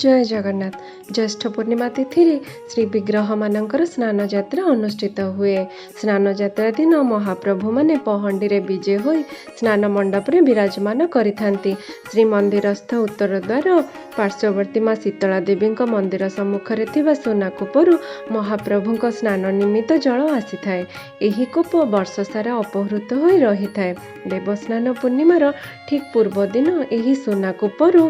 ଜୟ ଜଗନ୍ନାଥ। ଜ୍ୟେଷ୍ଠ ପୂର୍ଣ୍ଣିମା ତିଥିରେ ଶ୍ରୀ ବିଗ୍ରହମାନଙ୍କର ସ୍ନାନଯାତ୍ରା ଅନୁଷ୍ଠିତ ହୁଏ। ସ୍ନାନଯାତ୍ରା ଦିନ ମହାପ୍ରଭୁମାନେ ପହଣ୍ଡିରେ ବିଜେ ହୋଇ ସ୍ନାନ ମଣ୍ଡପରେ ବିରାଜମାନ କରିଥାନ୍ତି। ଶ୍ରୀମନ୍ଦିରସ୍ଥ ଉତ୍ତର ଦ୍ୱାର ପାର୍ଶ୍ୱବର୍ତ୍ତୀ ମା ଶୀତଳା ଦେବୀଙ୍କ ମନ୍ଦିର ସମ୍ମୁଖରେ ଥିବା ସୁନା କୂପରୁ ମହାପ୍ରଭୁଙ୍କ ସ୍ନାନ ନିମିତ୍ତ ଜଳ ଆସିଥାଏ। ଏହି କୂପ ବର୍ଷସାରା ଅପହୃତ ହୋଇ ରହିଥାଏ। ଦେବସ୍ନାନ ପୂର୍ଣ୍ଣିମାର ଠିକ୍ ପୂର୍ବଦିନ ଏହି ସୁନା କୂପରୁ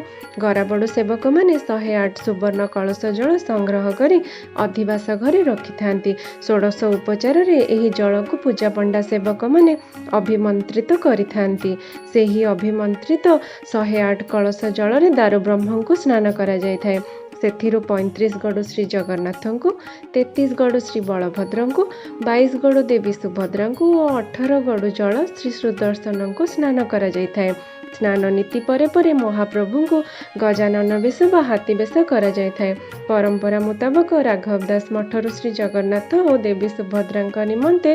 ଗରାବଡ଼ୁ ସେବକମାନେ 108 ସୁବର୍ଣ୍ଣ କଳସ ଜଳ ସଂଗ୍ରହ କରି ଅଧିବାସ ଘରେ ରଖିଥାନ୍ତି। ଷୋଡ଼ଶ ଉପଚାରରେ ଏହି ଜଳକୁ ପୂଜାପଣ୍ଡା ସେବକମାନେ ଅଭିମନ୍ତ୍ରିତ କରିଥାନ୍ତି। ସେହି ଅଭିମନ୍ତ୍ରିତ 108 କଳସ ଜଳରେ ଦାରୁବ୍ରହ୍ମଙ୍କୁ ସ୍ନାନ କରାଯାଇଥାଏ। ସେଥିରୁ 35 ଗଡ଼ୁ ଶ୍ରୀଜଗନ୍ନାଥଙ୍କୁ, 33 ଗଡ଼ୁ ଶ୍ରୀ ବଳଭଦ୍ରଙ୍କୁ, 22 ଗଡ଼ୁ ଦେବୀ ସୁଭଦ୍ରାଙ୍କୁ ଓ 18 ଗଡ଼ୁ ଜଳ ଶ୍ରୀ ସୁଦର୍ଶନଙ୍କୁ ସ୍ନାନ କରାଯାଇଥାଏ। ସ୍ନାନ ନୀତି ପରେ ପରେ ମହାପ୍ରଭୁଙ୍କୁ ଗଜାନନ ବେଶ ବା ହାତୀ ବେଶ କରାଯାଇଥାଏ। ପରମ୍ପରା ମୁତାବକ ରାଘବ ଦାସ ମଠରୁ ଶ୍ରୀ ଜଗନ୍ନାଥ ଓ ଦେବୀ ସୁଭଦ୍ରାଙ୍କ ନିମନ୍ତେ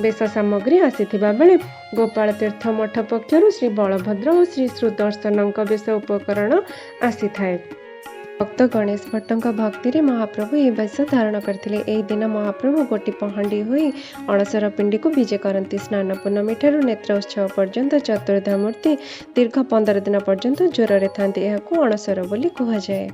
ବେଶ ସାମଗ୍ରୀ ଆସିଥିବା ବେଳେ ଗୋପାଳ ତୀର୍ଥ ମଠ ପକ୍ଷରୁ ଶ୍ରୀ ବଳଭଦ୍ର ଓ ଶ୍ରୀ ସୁଦର୍ଶନଙ୍କ ବେଶ ଉପକରଣ ଆସିଥାଏ। ଭକ୍ତ ଗଣେଶ ଭଟ୍ଟଙ୍କ ଭକ୍ତିରେ ମହାପ୍ରଭୁ ଏହି ବେଶ ଧାରଣ କରିଥିଲେ। ଏହି ଦିନ ମହାପ୍ରଭୁ ଗୋଟି ପହଣ୍ଡି ହୋଇ ଅଣସର ପିଣ୍ଡିକୁ ବିଜେ କରନ୍ତି। ସ୍ନାନ ପୂର୍ଣ୍ଣମୀଠାରୁ ନେତ୍ର ଉତ୍ସବ ପର୍ଯ୍ୟନ୍ତ ଚତୁର୍ଦ୍ଧା ମୂର୍ତ୍ତି ଦୀର୍ଘ 15 ଦିନ ପର୍ଯ୍ୟନ୍ତ ଜ୍ୱରରେ ଥାନ୍ତି। ଏହାକୁ ଅଣସର ବୋଲି କୁହାଯାଏ।